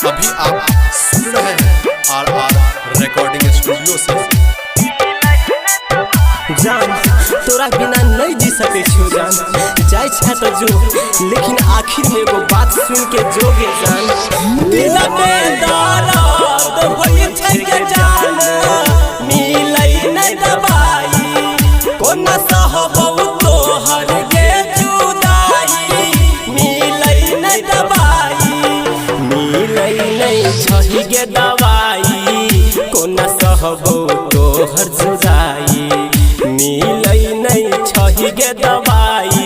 अभी आप सुन रहे हैं आर आर रिकॉर्डिंग स्टूडियो से। जान, तोरा बिना नहीं जी सके छियो जान। जाय छै तो जो, लेकिन आखिर में एगो बात सुन के जोगे जान। दिल में दर्द होई छै के जान, मिलै नहीं दवाई। कोना सहबौ तोहर गे जुदाई, मिलै नहीं दवाई। मिलै नहीं छही गे दवाई, कोना सहबौ तोहर जुदाई। मिलै नहीं छही गे दवाई,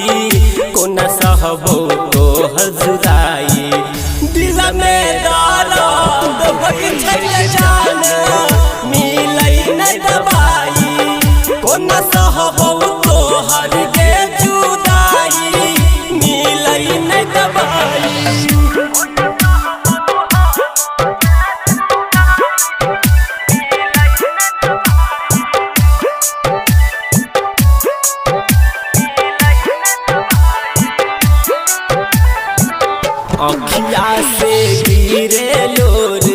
कोना सहबौ तोहर जुदाई। दिल में दर्द होइ छै गे जान, मिलै नहीं दवाई। कोना सहबौ तोहर गे जुदाई, मिलै नहीं दवाई। अखिया से गिरे लोर,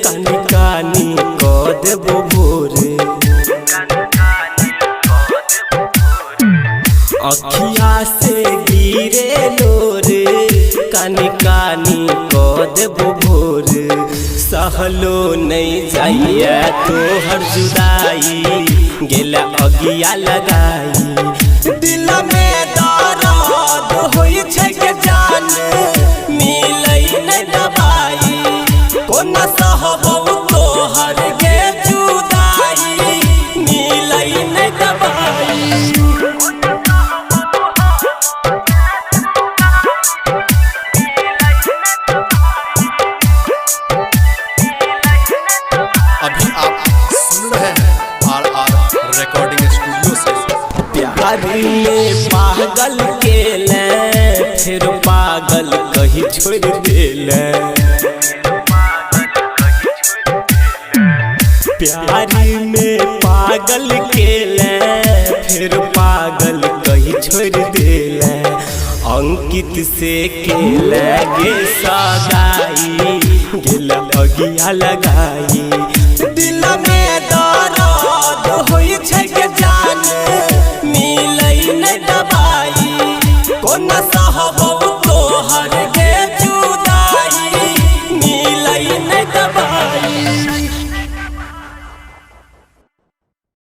कानी कानी क देबो भोर। अखिया से गिरे लोर, कानी कानी क देबो भोर। सहलो नहीं जाइए तोहर जुदाई, गेला अगिया लगाई। दिल में दर्द होइ छै के जान, मिलै नहीं दवाई। कोना सहबौ तोहर गे जुदाई, मिलै नहीं दवाई। अभी आप सुन रहे हैं आर आर रिकॉर्डिंग स्टूडियो से। प्यार में पागल के ले, फिर पागल कही छोड़ देले। प्यार में पागल के ले, फिर पागल कही छोड़ देले। अंकित से के लगे सगाई, गेला अगिया लगाई।